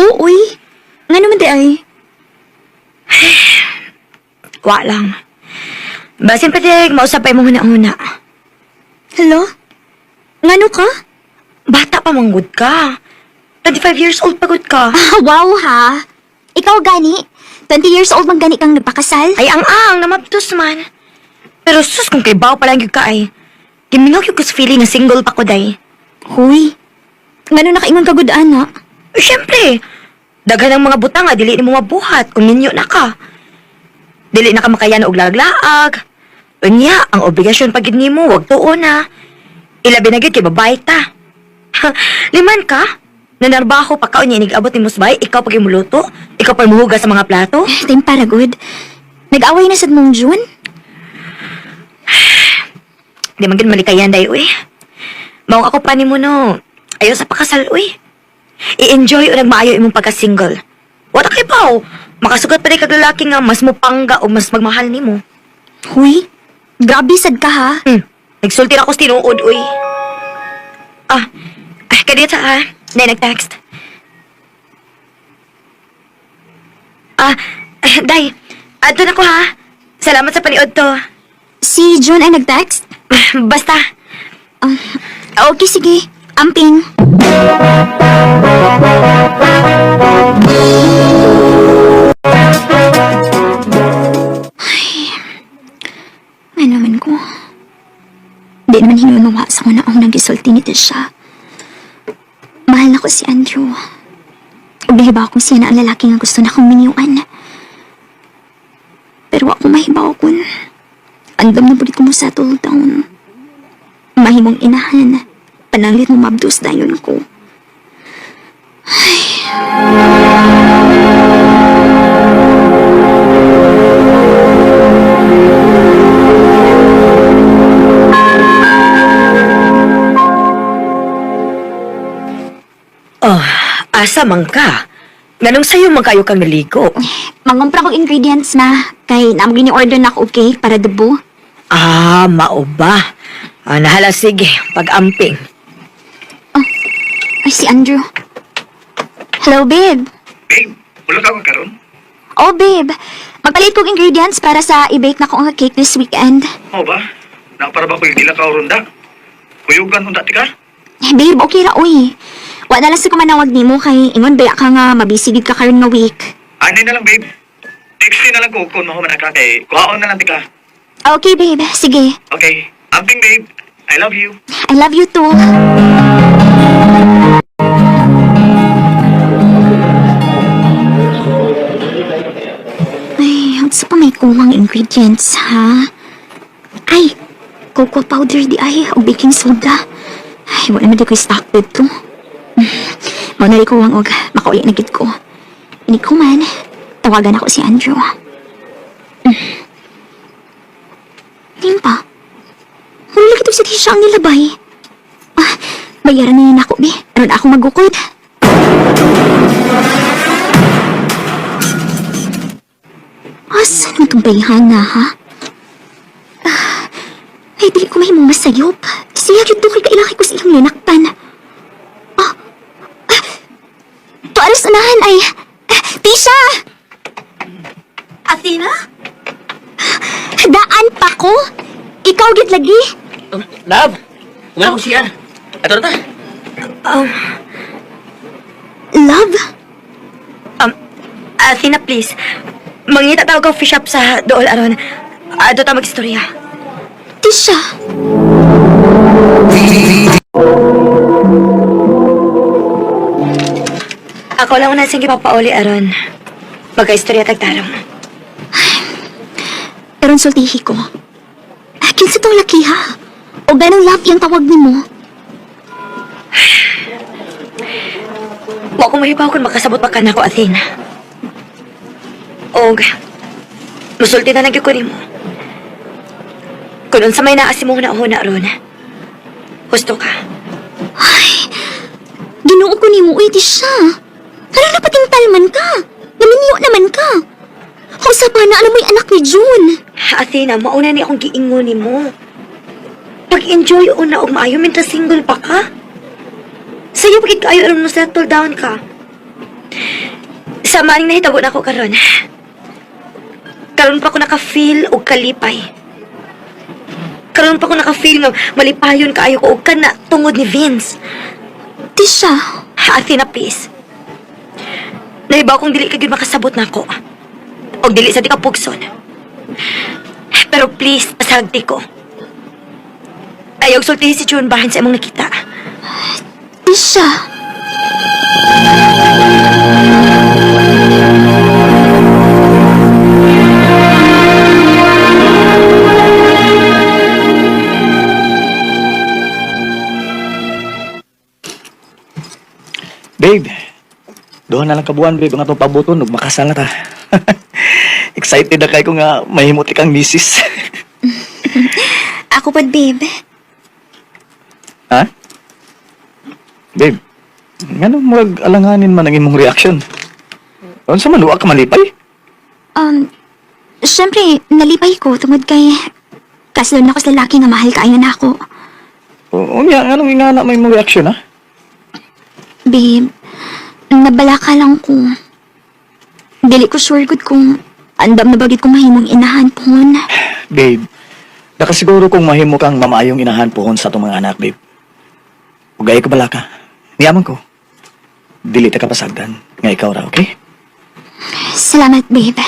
Oo, uy. Nga naman di ay. Wa lang. Basin pa di, mausap pa imong huna-huna. Hello? Ngano ka? Bata pa manggod ka. 25 years old pagod ka. Ah, wow ha. Ikaw gani. 20 years old man gani kang nagpakasal. Ay, ang-ang, namabtos man. Pero sus, kung kay bao pa lang yun ka ay. Gimingaw yun ko sa feeling nga single pa ko, day. Huy. Ngano nakaingon ka gud ana? Eh, siyempre, daghan ang mga butang nga, dili nimo mabuhat kung minyo na ka. Dili na ka makayano og laglaag. Unya, ang obligasyon pag gid nimo, wag tuon na. Ilabi na gyud kay babae ta. Liman ka? Nanarbaho pa ka unya inig-abot nimo sa bahay, ikaw pag imuluto, ikaw pa muhugas sa mga plato. Time para good. Nag-away na sad mong June? Di man gyud malikayan day uy. Maong ako pa nimo no. Ayaw sa pakasal uy. I-enjoy o nagmaayo imong pagka-single. Wala kay paw. Makasugat pa rin kag lalaki nga mas mupangga o mas magmahal nimo. Huy. Grabe sad ka ha. Nagsulti ra ako sa tinuod uy. Ah, ah kadiyot sa ah. Nay nag-text. Ah, ah, day. Adto na ko ha. Salamat sa paniod to. Si June ay nag-text? Basta. Okay, sige. Amping. Ay, ano naman ko. Di naman hinunawa sa una akong nagisulti ni Tisha. Mahal na ko si Andrew. Ubihi ba akong siya na ang lalaki nga gusto na akong minyuan? Pero ako mahibaw kun. Andam na bulit ko mo settle down. Mahimong inahan. Pananglit mo mabdos dayon ko. Oh, asa man ka? Nganong sayo man kayo kang naligo? Mangumpra kong ingredients na. Kay naamog ni-order na ako og cake para debo. Ah, mao ba? Ah, nahala sige, pag-amping. Ay, si Andrew. Hello, babe. Babe, wala ka akong karon? Oh, babe. Magpalit kong ingredients para sa i-bake na ko ang cake this weekend. Oo ba? Naapara ba ko yung dila ka ronda? Kuyugan unda ti ka? Eh, babe, okay ra, uy. Wa na lang sa kumanawag nimo kay ingon baya ka nga mabisi gid ka karon nga week. Anay na lang, babe. Textin na lang ko kung mahuman na ka kay kuhaon na lang ti ka. Okay, babe. Sige. Okay. Amping, babe. I love you. I love you too. Ay, ang sa pa may kuwang ingredients, ha? Ay, cocoa powder di ay, o baking soda. Ay, wala naman di ko stock dito. Mao na rin kuwang og makauli na gid ko. Ini ko man, tawagan ako si Andrew. Timpa. Wala lagi sa tisya ang nilabay. Ah, bayaran na yun ako, be. Ano na ako magukod? Asa naman itong bayhan na, ha? Ah, ay, dili ko mahimong masayop. Siya yun kay kailaki ko sa iyang linakpan. Ah, ah, tuaras unahan ay... Ah, Tisha! Athena? Daan pa ko? Ikaw gid lagi? Love, wala ko siya. Ato na ta. Love? Athena, please. Mangita tawag coffee shop sa dool aron. Ado ta magstorya. Tisha? Ako lang una siyang gipapauli aron. Magka-istorya tagtarong. Pero sultihi ko. Ah, kinsa tong laki ha? O ganong love yung tawag nimo? Wa ko mahibaw kung makasabot pa ka nako, Athena. Og, musulti na lang gyud ko nimo. Kung unsa may naa si mo huna-huna ron, husto ka. Ay, ginoo ko nimo, uy, Tisha. Ano na patingtal man ka? Naminyo naman ka. Hausa pa na alam mo'y anak ni June. Athena, mauna ni akong giingon nimo. Pag-enjoy una og maayo minta single pa ka. Sayo pagid kaayo aron mo settle down ka. Sama ning nahitabo na ako karon. Karon pa ko naka-feel og kalipay. Karon pa ko naka-feel nga malipayon kaayo ko og kana tungod ni Vince. Tisha, Athena, please. Nahibaw kong dili ka gyud makasabot nako. Og dili sa di ka pugson. Pero please, pasagdi ko. Ayaw sultihi si June bahin sa imong nakita. Tisha. Babe, doon na lang kabuan, babe, ang atong pabuton, ug makasal na ta. Excited na kay ko nga mahimot kang misis. Ako pod, babe. Ha? Babe, ngano murag alanganin man ang imong reaction? Unsa man wa ka malipay? Syempre, nalipay ko tungod kay kaslon ako sa lalaki nga mahal kaayo na ako. Unya, nganong ingana may imong reaction ha? Babe, nabalaka lang ko. Dili ko sure gud kung andam na bagit kong mahimong inahan pohon. Babe, nakasiguro kung mahimo kang mamaayong inahan pohon sa atong mga anak, babe. Ugay ka bala ka. Niyaman ko. Dili ta ka pasagdan. Nga ikaw ra, okay? Salamat, babe.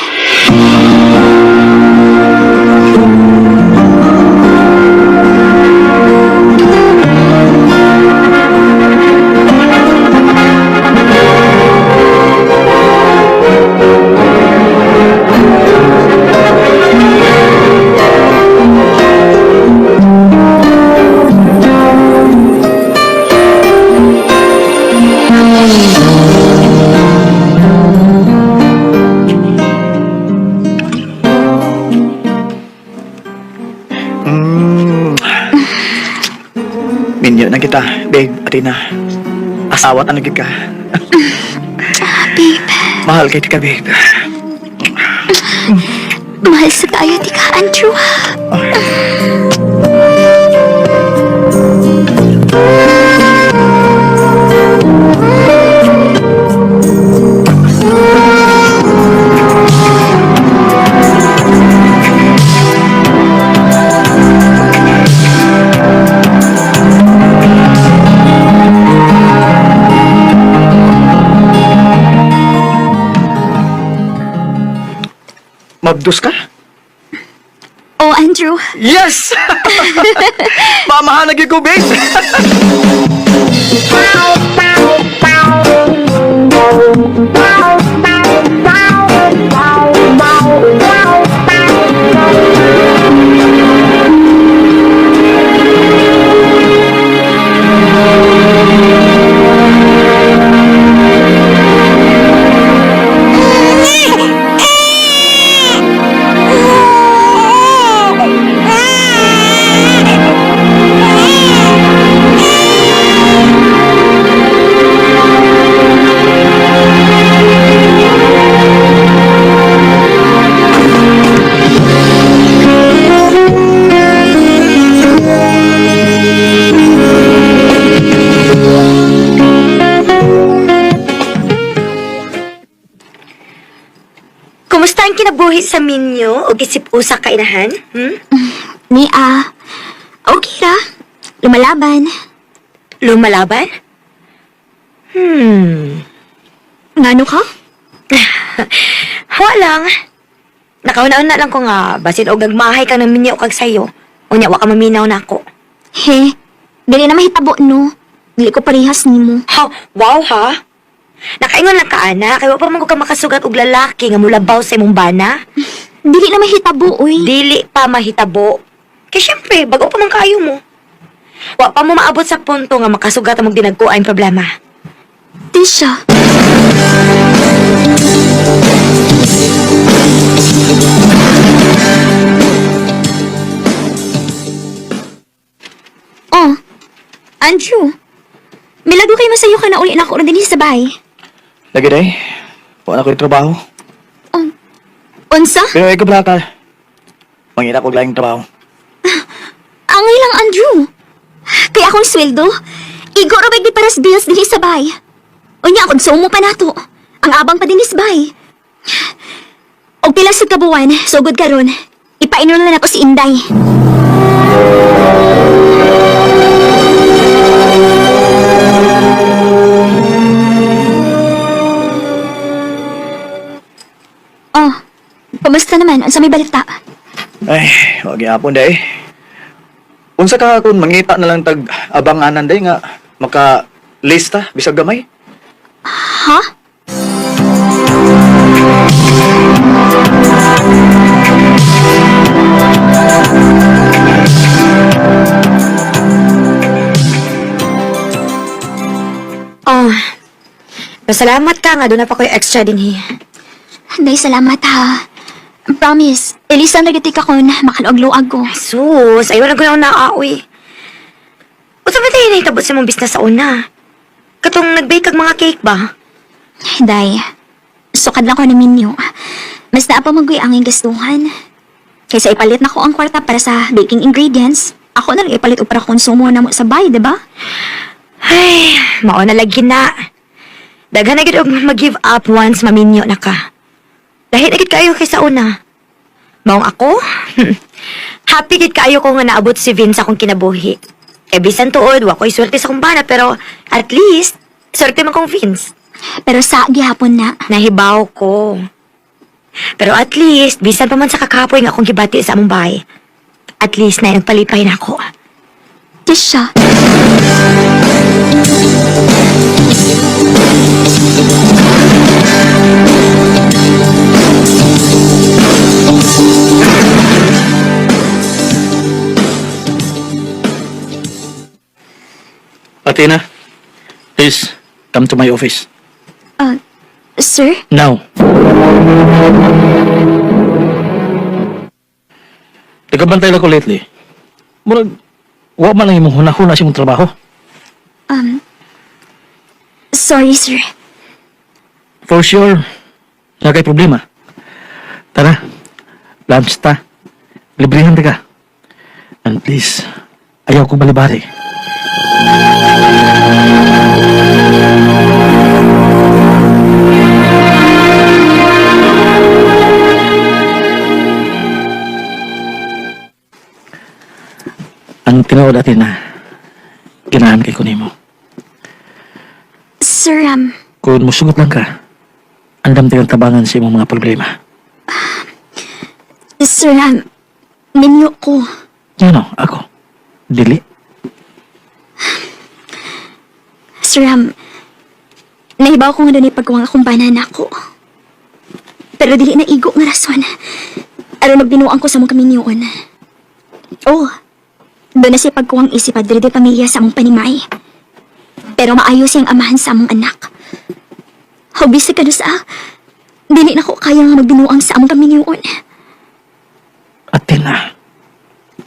Mm. Minyo na kita, babe, Athena. Asawa ta na gid ka. Babe, Mahal kay ka, babe. mahal sa tayo, di ka, Andrew. Mabdos ka? Oh, Andrew. Yes! Mamahan na gid ko, babe. Kumusta ang kinabuhi sa minyo o isip usa ka inahan? Hmm? Ni ah, okay ra. Lumalaban. Lumalaban? Hmm. Ngano ka? Wa lang. Nakauna-una lang ko nga, basin og nagmahay ka ng minyo kag sayo. Unya, wa ka maminaw na ako. He, dili na mahitabo no. Dili ko parehas nimo. Ha, wow ha? Nakaingon lang ka, ana. Kaya wa pa man ko ka makasugat og lalaki nga mulabaw sa imong bana. Dili na mahitabo, uy. Dili pa mahitabo. Kay syempre, bago pa man kaayo mo. Wa pa mo maabot sa punto nga makasugat ang dinagko ang problema. Tisha. Oh, Andrew. Milagro kay masayo ka na uli na ako rin din sa bahay. Lagi day. Wala ko yung trabaho. Oh, unsa? Pero ikaw bala ka. Mangita ko laing trabaho. Angay lang, Andrew. Kaya akong sweldo, igo ra ba'y para sa bills dinhi sa bahay. Unya, konsumo pa nato. Ang abang pa din is bay. Og pila sa kabuwan, sugod karon. Ipa-enroll na nako si Inday. Oh, kumusta naman? Unsa may balita? Ay, wag gyapon day. Unsa ka kung mangita na lang tag abanganan day nga maka lista bisag gamay? Ha? Oh, pasalamat ka nga, doon na pa ko'y extra din hi. Day, salamat ha. Promise, Elisa, nagiti ka kon makaluag-luag ko. Sus, ayaw na ko na naaoy. Unsa ba tayo nahitabo sa mong business sa una? Katong nag-bake kag mga cake ba? Day, sukad lang ko ni Minyo. Mas naa pa magoy ang gastuhan. Kaysa ipalit na ko ang kwarta para sa baking ingredients, ako na lang ipalit og para konsumo na mo sa bay, di ba? Ay, mao na lagi na. Daghan na gid og mag-give up once maminyo na ka. Dahil na gid kaayo kaysa una. Maong ako, happy gid kaayo ko nga naabot si Vince sa akong kinabuhi. Eh bisan tuod, wa ko'y swerte sa akong bana, pero at least, swerte man kong Vince. Pero sa gihapon na. Nahibaw ko. Pero at least, bisan pa man sa kakapoy nga akong gibati sa among bahay. At least na nagpalipay na ako. Tisha. Athena, please come to my office. Sir? Now. Nagabantay lang ko lately. Murag, wa man lang imong hunahuna sa imong trabaho. Sorry, sir. For sure, na kay problema. Tara, lunch ta. Librihan ta ka. And please, ayaw kong balibari. Ang tinuod atin na ginahan kay kunimo. Sir, Kung musugot lang ka, andam tayong tabangan sa imong mga problema. Sir, minyo ko. Yan o, ako. Dili. Sir, nahibaw ko nga doon pagkuwang akong banana ko. Pero dili na igo nga rason. Aron magbinuang ko sa mong kaminyoon. Oh, doon na siya pagkuwang isip padre de pamilya sa among panimay. Pero maayo siyang amahan sa among anak. Hobis ka sa dili na ko kaya nga magbinuang sa among kaminyoon. Athena.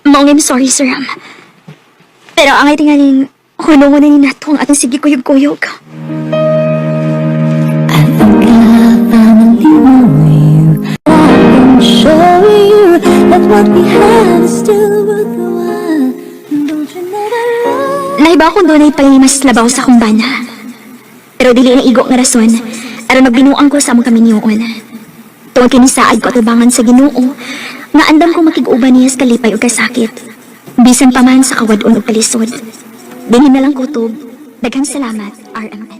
Maong I'm sorry, Sir Ram. Pero ang itingaling, huno mo na ni nato ang atong sige kuyog-kuyog. I think I finally know you. I can show you that what we have is still worth the while. Don't you know that love? Nahibaw kong doon ay mas labaw sa kumbana. Pero dili na igo nga rason, aron magbinuang ko sa among kaminyoon. Tungod kinisaad ko atubangan sa Ginoo, nga andam ko makig-uban niya sa kalipay ug kasakit. Bisan pa man sa kawadon ug kalisod. Dinhi na lang kutob. Daghang salamat, RMN.